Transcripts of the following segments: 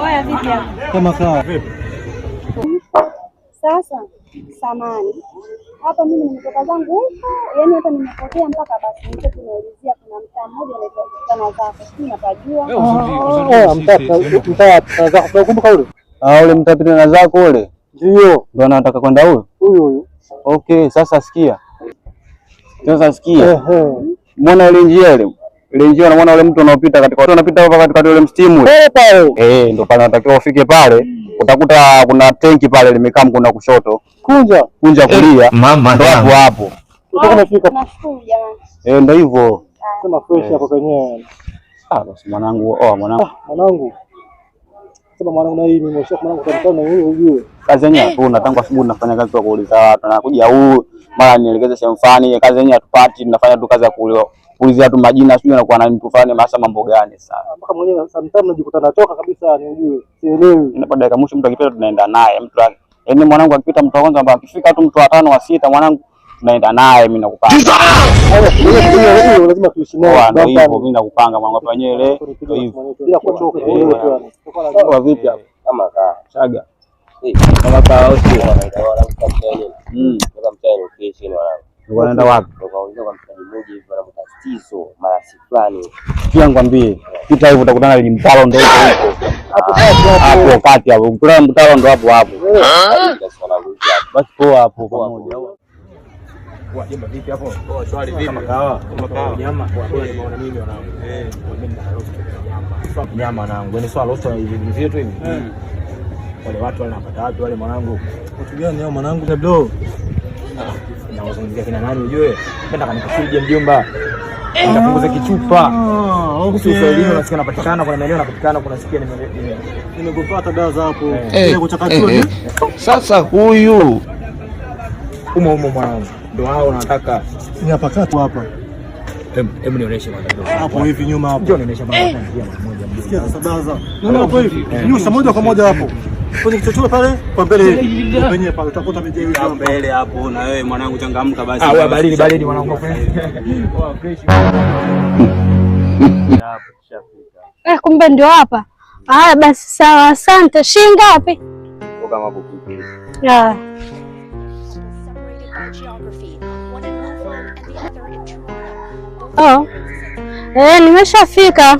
Oya, vipi hapo? Kama sawa. Vipi? Sasa samani hapa, mimi nimetoka zangu huko, yaani hapa nimepotea mpaka basi nilikuwa tunaulizia, kuna mtaa mmoja unaitwa Tana Zako, sijui napajua. Mtaa zako unakumbuka ule? Ah, ule mtaa Tana Zako ule. Ndio. Ndio anataka kwenda huyo? Huyo huyo. Okay, sasa sikia. Sasa sikia. Mbona ile njia ile? Ile njia unaona ule mtu unaopita katika unapita hapa katika ule mstimu ule. Pale pale. Eh, ndio pale unatakiwa ufike pale. Utakuta kuna tenki pale limekaa mkono kushoto. Kunja. Kunja kulia. Mama Ndio hapo hapo. Utakuwa umefika. Nashukuru jamani. Eh, ndio hivyo. Sema fresh hapo penyewe. Ah, basi mwanangu, oh mwanangu. Ah, mwanangu. Sema mwanangu na hii mimi mwanangu mwanangu na wewe ujue. Kazi yenyewe hatuna, tangu asubuhi tunafanya kazi kwa kuuliza watu. Na kuja huu mara nielekeze sehemu fulani, kazi yenyewe hatupati, tunafanya tu kazi ya kuulizia tu majina, sijui anakuwa na mtu fulani hasa mambo gani sasa. Mpaka mwenyewe sometimes najikuta natoka kabisa ni ujue. Sielewi. Inapo dakika mwisho mtu akipita tunaenda naye. Mtu yaani mwanangu akipita mtu wa kwanza ambaye akifika tu mtu wa tano wa sita mwanangu tunaenda naye, mimi nakupanga. Hiyo lazima tuishi nayo. Ndio hivyo, mimi nakupanga mwanangu hapa wenyewe ile. Ndio hivyo. Bila kuchoka. Kwa vipi hapo? Kama kaa. Chaga. Kama kaa au sio? Unaenda wapi? Nikaongea kwa mshikaji mmoja hivi ana matatizo mara fulani. Pia ngwambie, pita hivyo utakutana na mtaro ndio huko. Hapo kati hapo. Ukutana mtaro ndio hapo hapo. Basi poa hapo pamoja. Jomba vipi hapo? Poa, shwari vipi? Kama kawa. Kama kawa. Nyama. Kwa nimeona mimi wanangu. Eh, mimi na roast nyama. Nyama wanangu. Yaani swala roast hivi hivi tu hivi. Wale watu wale napata wapi wale mwanangu? Watu gani hao mwanangu? Bro. Na wazungumzia kina nani ujue? Penda kanikasuje mjomba. Nikapunguza kichupa. Okay. Uswahilini unasikia napatikana, kuna maeneo napatikana, kuna sikia nimekupata daza hapo. Eh, eh, sasa huyu umo umo mwanangu. Ndio hao wanataka. Ni hapa kati hapa. Hebu nionyeshe kwanza kidogo. Hapo hivi nyuma hapo. Njoo nionyeshe bwana njia moja. Sikia sasa daza. Unaona hapo hivi? Nyusha moja kwa moja hapo. Kwenye kichochoro pale kwa mbele hivi. Penye pale utakuta mijengo hiyo mbele hapo na wewe mwanangu changamka basi. Ah, wewe baridi baridi mwanangu. Poa fresh. Eh, kumbe ndio hapa. Haya basi sawa, asante. Shilingi ngapi? Kama buku. Ah. Separated by geography, one in Melbourne and the other in Toronto. Both Oh. Eh, nimeshafika.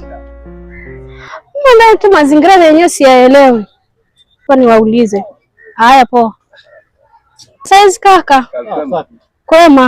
Mbona tu mazingira yenyewe siyaelewi. Kwa niwaulize. Haya poa. Saizi kaka. Kwema.